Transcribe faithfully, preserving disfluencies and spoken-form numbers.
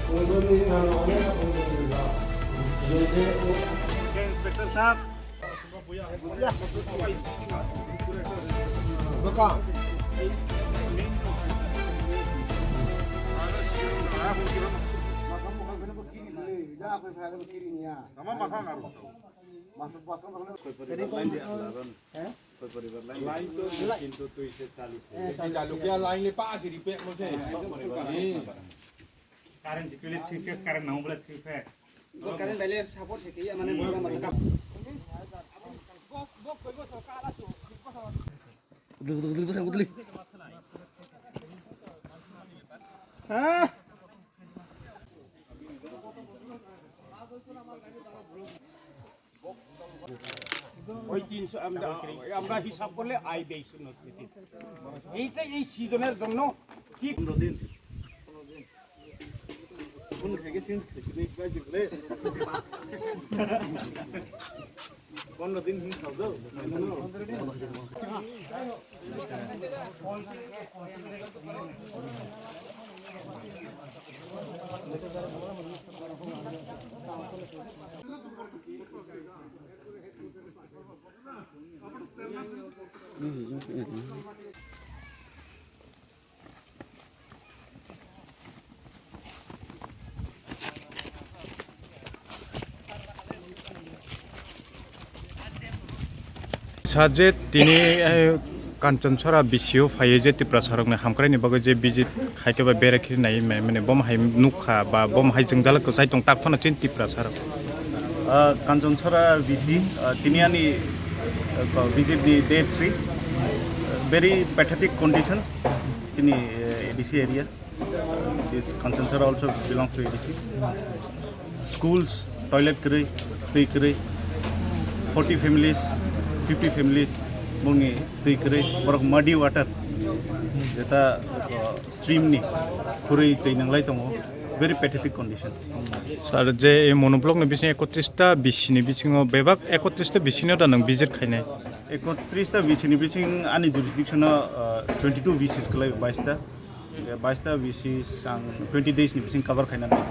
Inspector sahab. Tama makan aru. Line to কিন্তু তুই সে চালু। এই চালু কে line এ পাশে রিপে মশে। Current dikili three phase current nang bole three phase. Current dale support se kiya mane mura mara. ওই তিনশো আমরা, আমরা হিসাব করলে আয় ব্যয় শূন্য স্থিতি। এইটা এই সিজনের জন্য কি? পনেরো দিন। কোন থেকে সিন খেতে নেই, প্রায় জিতলে। পনেরো দিন হিম খাও তো। Sajid tini, eh, Kanchonchora B C O phaiwi je Tiprasarokni hamkraini bagwi je visit khaikhe ba berai khiri nai mai mani bom hai nukha ba bom hai jwngjal kwchai tong tak phano chini Tiprasarok. Ah, Kanchonchora B C, ah, tini ani, ah, visit ni day three, ah, very pathetic condition chini, eh, A D C area. This Kanchonchora also belongs to A D C. Schools, toilet kwrwi, twi kwrwi, forty families, fifty families, bongni twi kwrwi, borok muddy water, jeta, uh, stream ni khurwi twi nanglai tongo, very pathetic condition. Sir, je ei monoblog ni bising ekotris ta B C ni bisingo bebak ekotris ta B C no da nang visit khainai? Ekotris ta B C ni bising ani jurisdiction o, uh, twenty two B Cs kwlai, bais ta. Bais ta B Cs ang twenty days ni bising cover khaina nai.